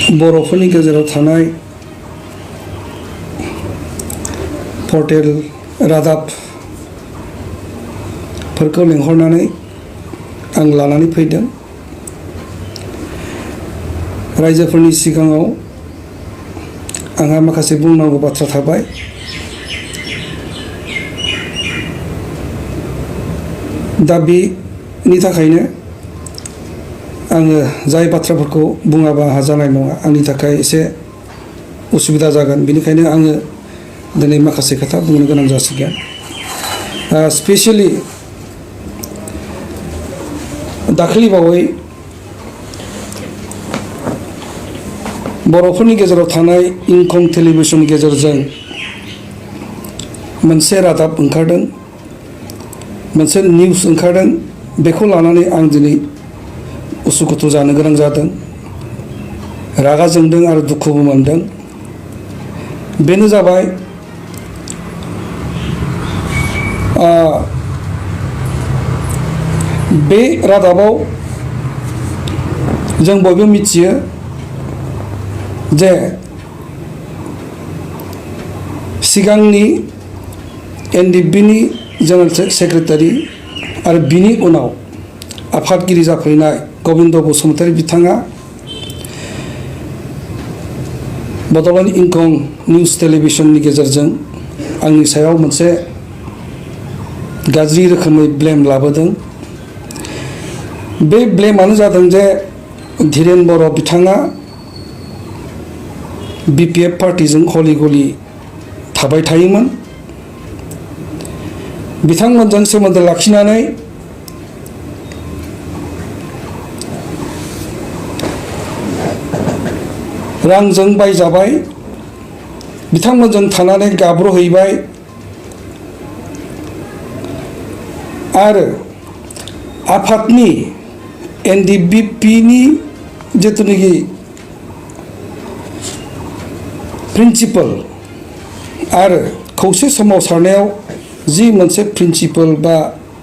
बर'फोरनि गेजेराव थानाय पर्टेल रादाबफोरखौ लेंहरनानै आं लानानै फैदों। रायजोफोरनि सिगाङाव आंहा माखासे बुंनांगौ बाथ्रा थाबाय। दा बेनि थाखायनो आङो जाय बाथ्राफोरखौ बुङाबा आंहा जानाय नङा, आंनि थाखाय एसे उसुबिदा जागोन। बेनिखायनो आङो दिनै माखासे खोथा बुंनो गोनां जासिगोन। स्पेसियेलि दाखालिबावै बर'फोरनि गेजेराव थानाय इंखं टेलिभिजननि गेजेरजों मोनसे रादाब ओंखारदों, मोनसे निउस ओंखारदों। बेखौ लानानै आं दिनै उसुखुथु जानो गोनां जादों, रागा जोंदों आरो दुखुबो मोनदों। बेनो जाबाय बे रादाबाव जों बयबो मिथियो जे सिगांनि एनडिएफबिनि जेनेरेल सेक्रेटारि आरो बिनि उनाव आफादगिरि जाफैनाय गबिन्द बसुमतारी बिथाङा बड'लेण्ड इंखं निउस टेलिभिजननि गेजेरजों आंनि सायाव मोनसे गाज्रि रोखोमै ब्लेम लाबोदों। बे ब्लेमानो जादों जे धीरेन बर' बिथाङा बिपिएफ पार्टिजों हलि गलि थाबाय थायोमोन। बिथांमोनजों सोमोन्दो लाखिनानै रांजों बायजाबाय, बिथांमोनजों थानानै गाब्र'हैबाय आरो आफादनि एनडिएफबिनि जिथुनाखि प्रिन्सिपाल आरो खौसे सोमावसारनायाव जि मोनसे प्रिन्सिपाल बा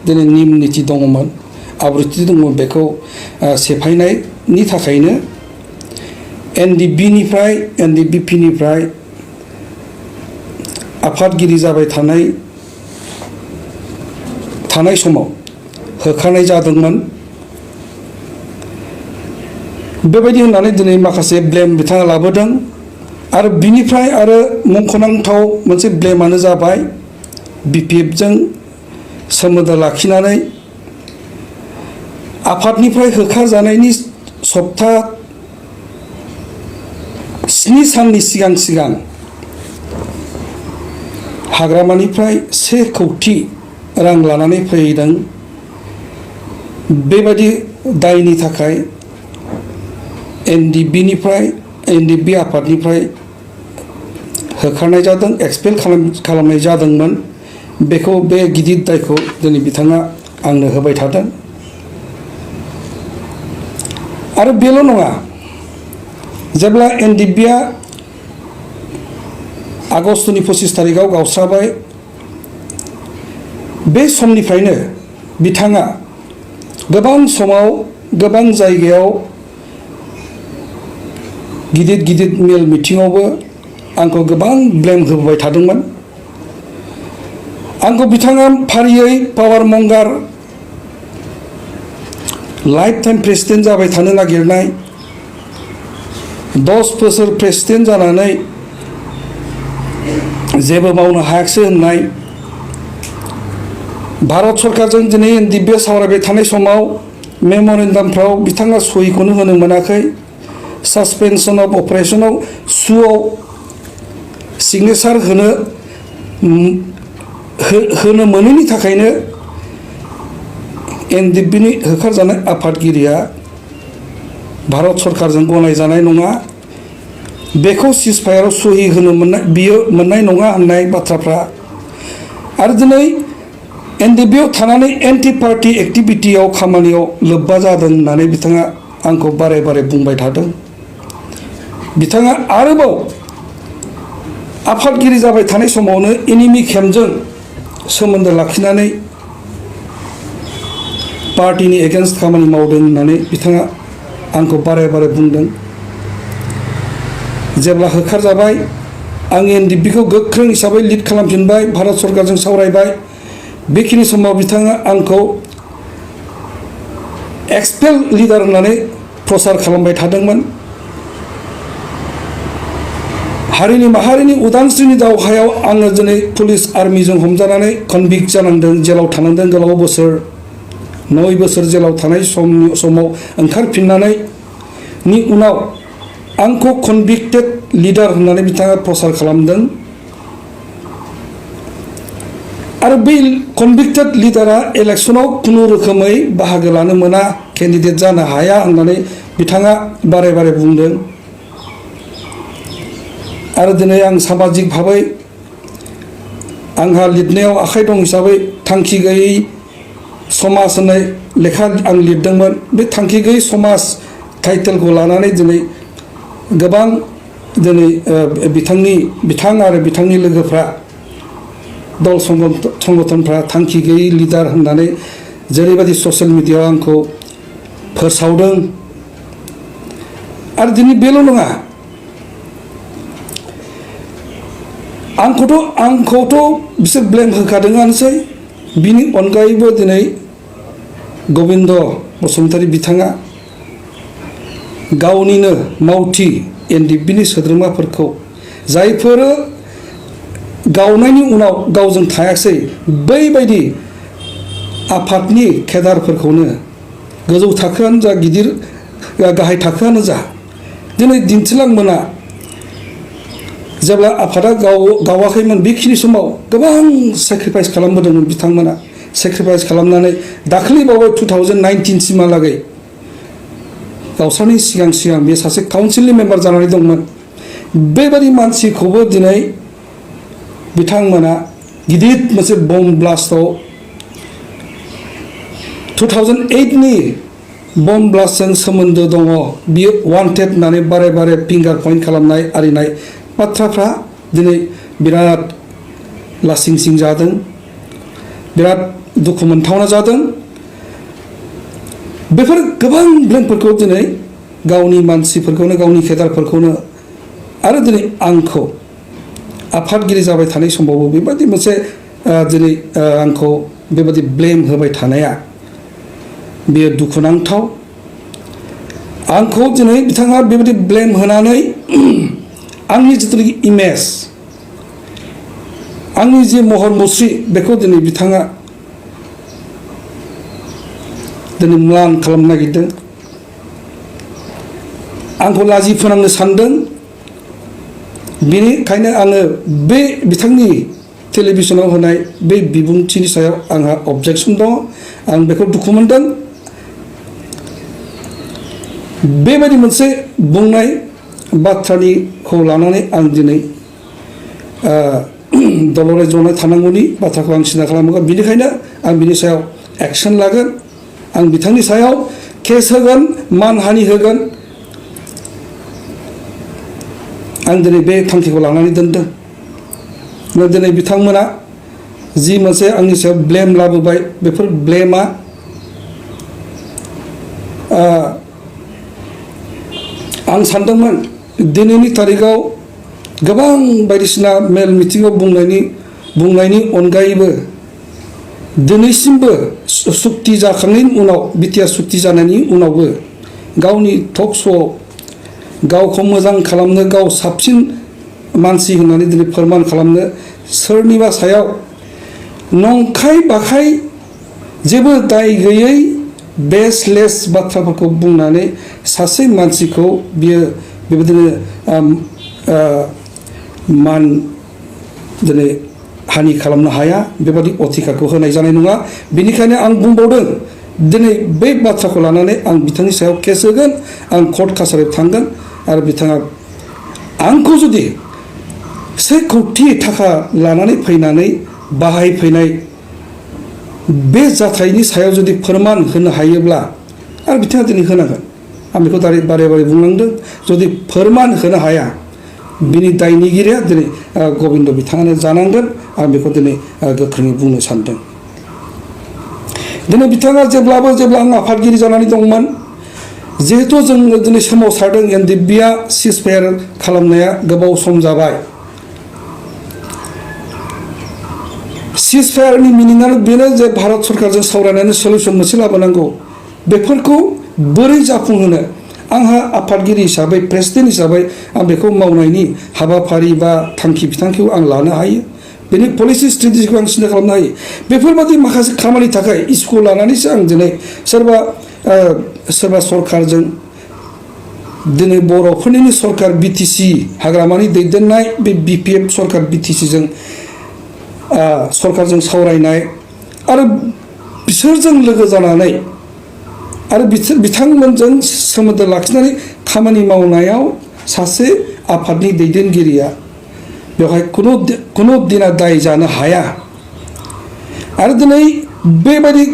दिनै नियम निथि दङमोन, आब्रुथि दङमोन, बेखौ सेफायनायनि थाखायनो एनडिएफबिनिफ्राय आफादगिरि जाबाय थानाय समाव होखारनाय जादोंमोन। बेबायदि होननानै दिनै माखासे ब्लेम बिथाङा लाबोदों। आरो बिनिफ्राय आरो मुंख'नांथाव मोनसे ब्लेमानो जाबाय बिपिएफजों सोमोन्दो लाखिनानै आफादनिफ्राय होखारजानायनि सप्ता 7 साननि सिगां हाग्रामानिफ्राय 1 कौटि रां लानानै फैदों। बेबायदि दायनि थाखाय एनडिएफबि आफादनिफ्राय होखारनाय जादों, एक्सपेल खालामनाय जादोंमोन। बेखौ बे गिदिर दायखौ दिनै बिथाङा आंनो होबाय थादों। आरो बेल' नङा, जेब्ला एनडिएफबिआ आगष्टनि 25 तारिखआव गावस्राबाय, बे समनिफ्रायनो बिथाङा गोबां समाव गोबां जायगायाव गिदिर मेल मिटिङावबो आंखौ गोबां ब्लेम होबोबाय थादोंमोन। आंखौ बिथाङा फारियै पावार मंगार, लाइफ टाइम प्रेसिडेन्ट जाबाय थानो नागिरनाय, 10 बोसोर प्रेसिडेन्ट जानानै जेबो मावनो हायाखिसै होननाय, भारत सरकारजों दिनै एनडिएफबिआ सावरायबाय थानाय समाव मेम'रेन्डामफ्राव बिथाङा सहिखौनो होनो मोनाखै, सासपेनसन अफ अपारेशनाव सुआव सिगनेसार होनो मोनैनि थाखायनो एनडिएफबिनि होखारजानाय आफादगिरिया भारत सरकारजों गनायजानाय नङा, बेखौ सिजफायाराव सहि होनो मोननाय नङा होननाय बाथ्राफ्रा, आरो दिनै एनडिएफबिआव थानानै एन्टि पार्टि एक्टिभिटियाव खामानियाव लोब्बा जादों होननानै बिथाङा आंखौ बारे बुंबाय थादों। बिथाङा आरोबाव आफादगिरि जाबाय थानाय समावनो एनिमि केम्पजों सोमोन्दो लाखिनानै पार्टिनि एगेन्स्ट खामानि मावदों होननानै बिथाङा आंखौ बारे बुंदों। जेब्ला होखारजाबाय आं एनडिएफबिखौ गोख्रों हिसाबै लिड खालामफिनबाय भारत सरकारजों सावरायबाय बेखिनि समाव बिथाङा आंखौ एक्सपेल लिडार होननानै प्रसार खालामबाय थादोंमोन। हारिनि माहारिनि उदांस्रिनि दावहायाव आङो दिनै पुलिस आर्मिजों हमजानानै कनभिक्ट जानांदों, जेलाव थानांदों गोलाव बोसोर 9 बोसोर जेलाव थानाय समाव ओंखारफिननानै उनाव आंखौ कनभिक्टेड लिडार होननानै बिथाङा प्रसार खालामदों आरो बै कनभिक्टेड लिडारा इलेक्सनाव खुनु रोखोमै बाहागो लानो मोना, केन्डिडेट जानो हाया होननानै बिथाङा बारे बारे बुंदों। आरो दिनै आं सामाजिक भाबै आंहा लिरनायाव आखाइ दं हिसाबै थांखि गैयै समाज होननाय लेखा आं लिरदोंमोन। बे थांखि गैयै समाज टाइटेलखौ लानानै दिनै गोबां बिथां आरो बिथांनि लोगोफ्रा दल संगठनफ्रा थांखि गैयै लिडार होननानै जेरैबायदि ससियेल मिडियायाव आंखौ फोसावदों। आरो दिनै बेल' नङा, आंखौथ' बिसोर ब्लेम होखादोंआनोसै। बिनि अनगायैबो दिनै गबिन्द बसुमतारी बिथाङा गावनिनो मावथि एनडिएफबिनि सोद्रोमाफोरखौ जायफोरो गावनायनि उनाव गावजों थायासै बैबायदि आफादनि केडारफोरखौनो गोजौ थाखोआनो जा गिदिर गाहाय थाखोआनो जा दिनै दिन्थिलांमोना जेब्ला आफादा गावाखैमोन बेखिनि समाव गोबां सेक्रिफाइस खालामबोदोंमोन बिथांमोना। सेक्रिफाइस खालामनानै दाख्लैबावै 2019 सिमहालागै गावस्रानि सिगां बे सासे काउन्सिलनि मेम्बार जानानै दंमोन। बेबायदि मानसिखौबो दिनै बिथांमोना गिदिर मोनसे बम ब्लास्टआव 2008नि बम ब्लास्टजों सोमोन्दो दङ, बियो वान्टेड होननानै बारे बारे फिंगार पइन्ट खालामनाय आरिनाय बाथ्राफ्रा दिनै बिराद लासिं सिं जादों, बिराद दुखु मोनथावना जादों। बेफोर गोबां ब्लेमफोरखौ दिनै गावनि मानसिफोरखौनो गावनि केडारफोरखौनो आरो दिनै आंखौ आफादगिरि जाबाय थानाय समावबो बेबायदि मोनसे दिनै आंखौ बेबायदि ब्लेम होबाय थानाया बेयो दुखुनांथाव। आंखौ दिनै बिथाङा बेबायदि ब्लेम होनानै आंनि जिथुनाखि इमेज, आंनि जि महर मुस्रि बेखौ दिनै बिथाङा दिनै म्लान खालामनो नागिरदों, आंखौ लाजि फोनांनो सानदों। बेनिखायनो आङो बे बिथांनि टेलिभिजनाव होनाय बे बिबुंथिनि सायाव आंहा अबजेक्सन दङ, आं बेखौ दुखु मोनदों। बेबायदि मोनसे बुंनाय बाथ्राखौ लानानै आं दिनै दलरै जनाय थानांगौनि बाथ्राखौ आं सिन्था खालामगोन। बेनिखायनो आं बिनि सायाव एक्सन लागोन, आं बिथांनि सायाव केस होगोन, मानहानि होगोन। आं दिनै बे थांखिखौ लानानै दोनदों। दिनै बिथांमोना जि मोनसे आंनि सायाव ब्लेम लाबोबाय, बेफोर ब्लेमा आं सानदोंमोन दिनैनि तारिखाव गोबां बायदिसिना मेल मिटिङाव बुंनायनि अनगायैबो दिनैसिमबो सुक्ति जाखांनायनि उनाव बिटिआर सुक्ति जानायनि उनावबो गावनि टक श'आव गावखौ मोजां खालामनो, गाव साबसिन मानसि होननानै दिनै फोरमान खालामनो सोरनिबा सायाव नंखाय बाखाय जेबो दाय गैयै बेसलेस बाथ्राफोरखौ बुंनानै सासे मानसिखौ बियो बेबायदिनो मान दिनै हानि खालामनो हाया, बेबायदि अधिकारखौ होनाय जानाय नङा। बेनिखायनो आं बुंबावदों दिनै बै बाथ्राखौ लानानै आं बिथांनि सायाव केस होगोन, आं कर्ट कासारियाव थांगोन। आरो बिथाङा आंखौ जुदि 1 कौटि थाखा लानानै फैनानै बाहायफैनाय बे जाथायनि सायाव जुदि फोरमान होनो हायोब्ला आरो बिथाङा दिनै होनांगोन। आं बेखौ बारे बारे बुंलांदों। जुदि फोरमान होनो हाया बिनि दायनिगिरिया दिनै गबिन्द बिथाङानो जानांगोन। आं बेखौ दिनै गोख्रोङै बुंनो सानदों। दिनै बिथाङा जेब्ला आं आफादगिरि जानानै दंमोन जिहेतु जों दिनै सोमावसारदों एनडिएफबिआ सिजफायार खालामनाया गोबाव सम जाबाय सिजफायारनि मिनिङानो बेनो जे भारत सरकारजों सावरायनानै सल्युसन मोनसे लाबोनांगौ बेफोरखौ बोरै जाफुंहोनो आंहा आफादगिरि हिसाबै प्रेसिडेन्ट हिसाबै आं बेखौ मावनायनि हाबाफारि बा थांखि बिथांखिखौ आं लानो हायो बेनि पलिसि स्ट्रेटेजिखौ आं सिन्था खालामनो हायो बेफोरबादि माखासे खामानि थाखाय इस्युखौ लानानैसो आं दिनै सोरबा सरकारजों दिनै बर'फोरनिनो सरकार बिटिसि हाग्रामानि दैदेननाय बे बिपिएफ सरकार बिटिसिजों सरकारजों सावरायनाय आरो बिसोरजों लोगो जानानै आरो बिथांमोनजों सोमोन्दो लाखिनानै खामानि मावनायाव सासे आफादनि दैदेनगिरिया बेवहाय कुनु दिना दाय जानो हाया आरो दिनै बेबायदि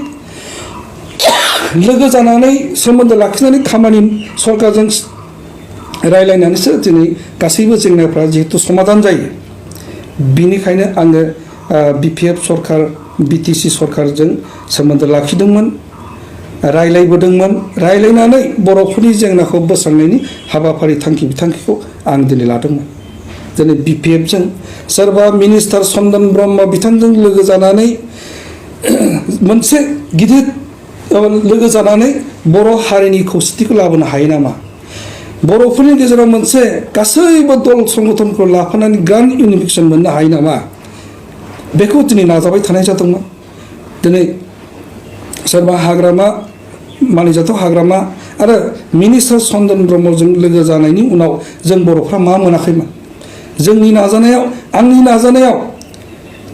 लोगो जानानै सोमोन्दो लाखिनानै खामानि सरकारजों रायलायनानैसो दिनै गासैबो जेंनाफ्रा जिहेतु समाधान जायो बिनिखायनो आङो बिपिएफ सरकार बिटिसि सरकारजों सोमोन्दो लाखिदोंमोन रायलायबोदोंमोन रायलायनानै बर'फोरनि जेंनाखौ बोस्रांनायनि हाबाफारि थांखि बिथांखिखौ आं दिनै लादोंमोन दिनै बिपिएफजों सोरबा मिनिस्टार चन्दन ब्रह्म बिथांजों लोगो जानानै मोनसे गिदिर लोगो जानानै बर' हारिनि खौसेथिखौ लाबोनो हायो नामा बर'फोरनि गेजेराव मोनसे गासैबो दल संगठनखौ लाफानानै ग्रान्ड इउनिफिकेसन मोननो हायो नामा बेखौ दिनै नाजाबाय थानाय जादोंमोन दिनै सोरबा हाग्रामा मानिजाथाव हाग्रामा आरो मिनिस्टार चन्दन ब्रह्मजों लोगो जानायनि उनाव जों बर'फ्रा मा मोनाखैमोन जोंनि नाजानायाव आंनि नाजानायाव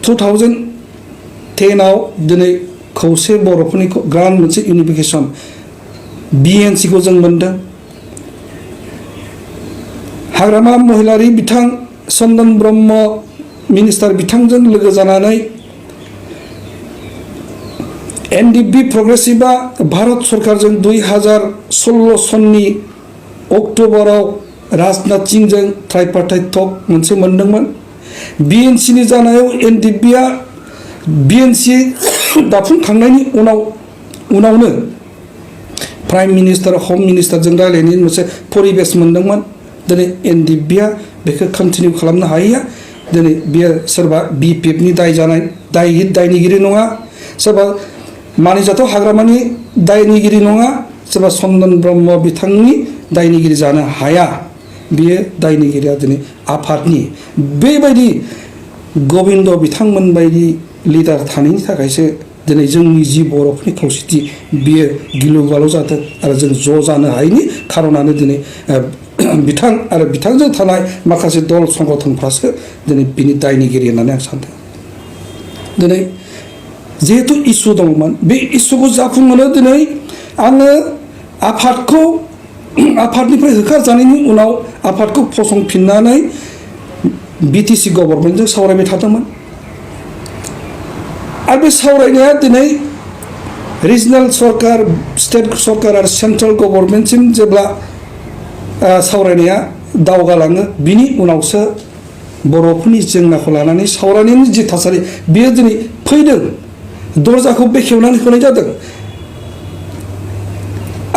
2010आव दिनै खौसे बर'फोरनि ग्रान्ड मोनसे इउनिफिकेसन बिएनसिखौ जों मोनदों हाग्रामा महिलारि बिथां चन्दन ब्रह्म मिनिस्टार बिथांजों लोगो जानानै एनडिएफबि प्रग्रेसिभआ भारत सरकारजों 2016 सननि अक्ट'बराव राजनाथ सिंहजों ट्राइपार्टाइट टक मोनसे मोनदोंमोन बिएनसिनि जानायाव एनडिएफबिआ बिएनसि दाफुंखांनायनि उनावनो प्राइम मिनिस्टार हम मिनिस्टारजों रायलायनायनि मोनसे परिबेस मोनदोंमोन दिनै एनडिएफबिआ बेखौ कन्टिनिउ खालामनो हायैया दिनै बेयो सोरबा बिपिएफनि दायनिगिरि नङा सोरबा मानिजाथाव हाग्रामानि दायनिगिरि नङा सोरबा चन्दन ब्रह्म बिथांनि दायनिगिरि जानो हाया बियो दायनिगिरिया दिनै आफादनि बेबायदि गबिन्द बिथांमोन बायदि लिडार थानायनि थाखायसो दिनै जोंनि जि बर'फोरनि खौसेथि बियो गिलु बालु जादों आरो जों ज' जानो हायैनि खारनानो दिनै बिथां आरो बिथांजों थानाय माखासे दल संगठनफ्रासो दिनै बिनि दायनिगिरि होननानै आं सानदों दिनै जिहेतु इसु दंमोन बे इसुखौ जाफुंहोनो दिनै आङो आफादनिफ्राय होखारजानायनि उनाव आफादखौ फसंफिननानै बिटिसि गभर्नमेन्टजों सावरायबाय थादोंमोन आरो बे सावरायनाया दिनै रिजनेल सरकार स्टेट सरकार आरो सेन्ट्रेल गभर्नमेन्टसिम जेब्ला सावरायनाया दावगालाङो बिनि उनावसो बर'फोरनि जेंनाखौ लानानै सावरायनायनि जि थासारि बेयो दिनै फैदों दरजाखौ बेखेवनानै होनाय जादों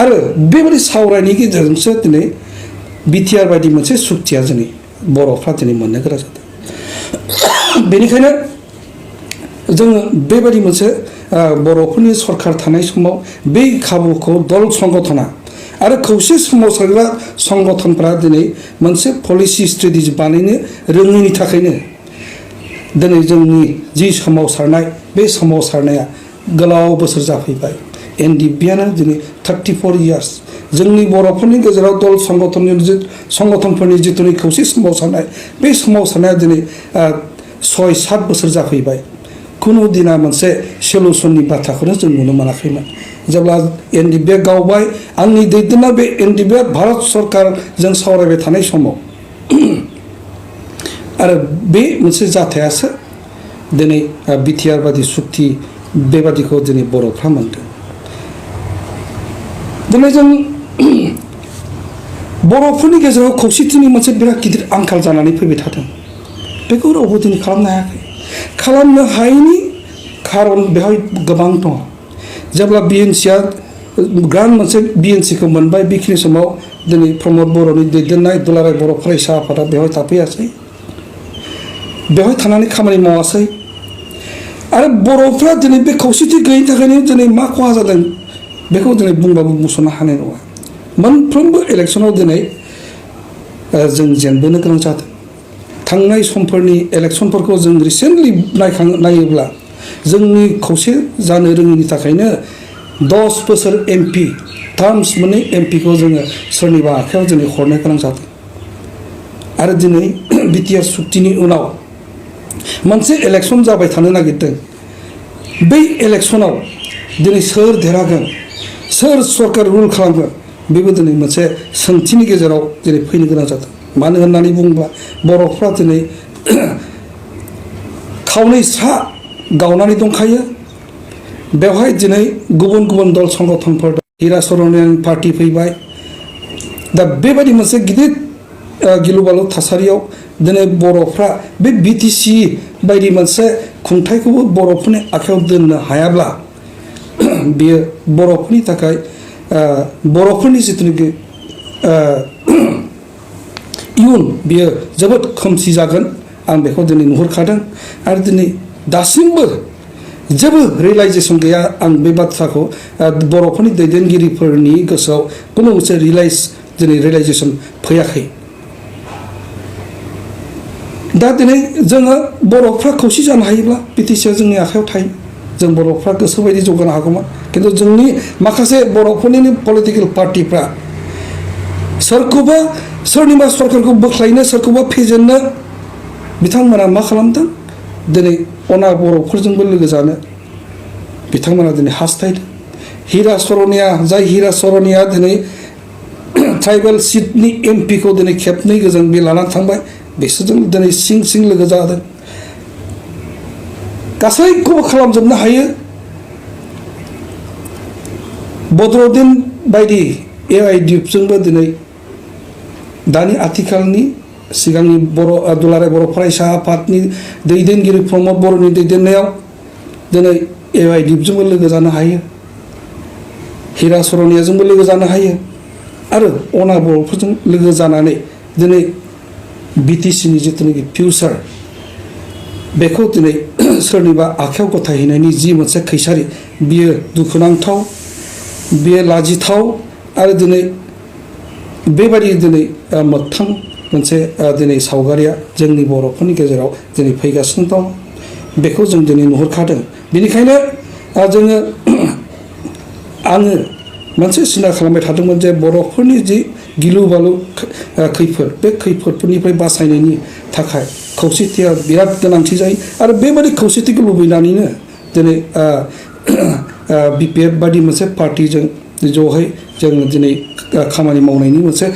आरो बेबायदि सावरायनायनि गेजेरजोंसो दिनै बिटिआर बायदि मोनसे सुक्तिया दिनै बर'फ्रा दिनै मोननो गोनां जादों बेनिखायनो जोङो बेबायदि मोनसे बर'फोरनि सरकार थानाय समाव बै खाबुखौ दल संगठना आरो खौसे सोमावसारग्रा संगठनफ्रा दिनै मोनसे पलिसि स्ट्रेटेजि बानायनो रोङैनि थाखायनो दिनै जोंनि जि सोमावसारनाय बे सोमावसारनाया गोलाव बोसोर जाफैबाय एनडिएफबिआनो दिनै 34 इयार्स जोंनि बर'फोरनि गेजेराव दल संगठनफोरनि जिथुनि खौसे सोमावसारनाय बे सोमावसारनाया दिनै 6-7 बोसोर जाफैबाय खुनु दिना मोनसे सल्युसननि बाथ्राखौनो जों नुनो मोनाखैमोन जेब्ला एनडिएफबिआ गावबाय आंनि दैदेननाय बे एनडिएफबिआ भारत सरकारजों सावरायबाय थानाय समाव आरो बे मोनसे जाथायासो दिनै बिटिआर बादि सुक्ति बेबादिखौ दिनै बर'फ्रा मोनदों दिनै जों बर'फोरनि गेजेराव खौसेथिनि मोनसे बिराद गिदिर आंखाल जानानै फैबाय थादों बेखौ रावबो दिनै खालामनो हायाखै खालामनो हायैनि खारन बेवहाय गोबां दङ जेब्ला बिएनसिआ ग्रान्ड मोनसे बिएनसिखौ मोनबाय बेखिनि समाव दिनै प्रमद बर'नि दैदेननाय दुलाराय बर' फरायसा आफादा बेवहाय थाफैयासै, बेवहाय थानानै खामानि मावासै। आरो बर'फ्रा दिनै बे खौसेथि गैयिनि थाखायनो दिनै मा खहा जादों बेखौ दिनै बुंबाबो बुंस'नो हानाय नङा। मोनफ्रोमबो इलेक्सनाव दिनै जों जेनबोनो गोनां जादों। थांनाय समफोरनि इलेक्सनफोरखौ जों रिसेन्टलि नायोब्ला जोंनि खौसे जानो रोङिनि थाखायनो 10 बोसोर एमपि टार्म्स मोननै एमपिखौ जोङो सोरनिबा आखायाव दिनै हरनो गोनां जादों। आरो दिनै बिटिआर सुक्तिनि उनाव मोनसे इलेक्सन जाबाय थानो नागिरदों। बै इलेक्सनाव दिनै सोर देरहागोन, सोर सरकार रुल खालामगोन, बेबो दिनै मोनसे सोंथिनि गेजेराव दिनै फैनो गोनां जादों। मानो होननानै बुङोब्ला बर'फ्रा दिनै खावनै सा गावनानै दंखायो। बेवहाय दिनै गुबुन गुबुन दल संगठनफोर दं। हिरा सर'नियानि पार्टि फैबाय। दा बेबायदि मोनसे गिदिर गिलु बालु थासारियाव दिनै बर'फ्रा बे बिटिसि बायदि मोनसे खुंथायखौबो बर'फोरनि आखायाव दोननो हायाब्ला बेयो बर'फोरनि थाखाय बर'फोरनि जिथुनाखि इयुन बेयो जोबोद खोमसि जागोन। आं बेखौ दिनै नुहुरखादों। आरो दिनै दासिमबो जेबो रियलाइजेसन गैया। आं बे बाथ्राखौ बर'फोरनि दैदेनगिरिफोरनि गोसोआव खुनु मोनसे रियलाइजेसन फैयाखै। दा दिनै जोङो बर'फ्रा खौसे जानो हायोब्ला बिटिसिआ जोंनि आखायाव थायो। जों बर'फ्रा गोसोबायदि जौगानो हागौमोन। खिन्थु जोंनि माखासे बर'फोरनि पलिटिकेल पार्टिफ्रा सोरखौबा सोरनिबा सरकारखौ बोख्लायनो, सोरखौबा फेजेननो बिथांमोना मा खालामदों? दिनै अना बर'फोरजोंबो लोगो जानो बिथांमोना दिनै हास्थायदों। हिरा सर'निया दिनै ट्राइबेल सिटनि एमपिखौ दिनै खेबनै गोजोन बे लानानै थांबाय। बिसोरजों दिनै सिं लोगो जादों। गासैखौबो खालामजोबनो हायो। बदरुद्दिन बायदि एआइडिएफजोंबो दिनै दानि आथिखालनि सिगांनि दुलाराय बर' फरायसा आफादनि दैदेनगिरि प्रमद बर'नि दैदेननायाव दिनै एआइडिएफजोंबो लोगो जानो हायो, हिरा सर'नियाजोंबो लोगो जानो हायो। आरो अना बर'फोरजों लोगो जानानै दिनै बिटिसिनि जिथुनाखि फिउचार बेखौ दिनै सोरनिबा आखायाव गथायहैनायनि जि मोनसे खैसारि, बियो दुखुनांथाव, बियो लाजिथाव। आरो दिनै बेबायदि दिनै मोगथां मोनसे दिनै सावगारिया जोंनि बर'फोरनि गेजेराव दिनै फैगासिनो दं। बेखौ जों दिनै नुहुरखादों। बेनिखायनो आङो मोनसे सिन्था खालामबाय थादोंमोन जे बर'फोरनि जि गिलु बालु खैफोद, बे खैफोदफोरनिफ्राय बासायनायनि थाखाय खौसेथिया बिराद गोनांथि जायो। आरो बेबायदि खौसेथिखौ लुबैनानैनो दिनै बिपिएफ बायदि मोनसे पार्टिजों ज'है जोङो दिनै खामानि मावनायनि मोनसे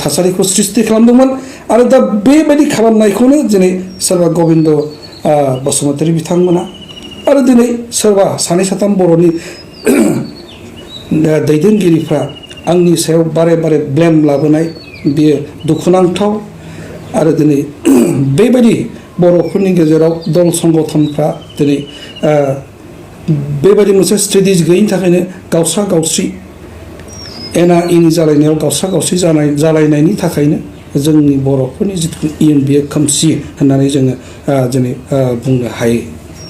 थासारिखौ सृष्टि खालामदोंमोन। आरो दा बेबायदि खालामनायखौनो दिनै सोरबा गबिन्द बसुमतारी बिथांमोना आरो दिनै सोरबा सानै साथाम बर'नि दैदेनगिरिफ्रा आंनि सायाव बारे बारे ब्लेम लाबोनाय, बियो दुखुनांथाव। आरो दिनै बेबायदि बर'फोरनि गेजेराव दल संगठनफ्रा दिनै बेबायदि मोनसे स्ट्रेटेजि गैयिनि थाखायनो गावस्रा गावस्रि एना एनि जालायनायाव गावस्रा गावस्रि जालायनायनि थाखायनो जोंनि बर'फोरनि जिथु इयुन बियो खोमसि होननानै जोङो दिनै बुंनो हायो।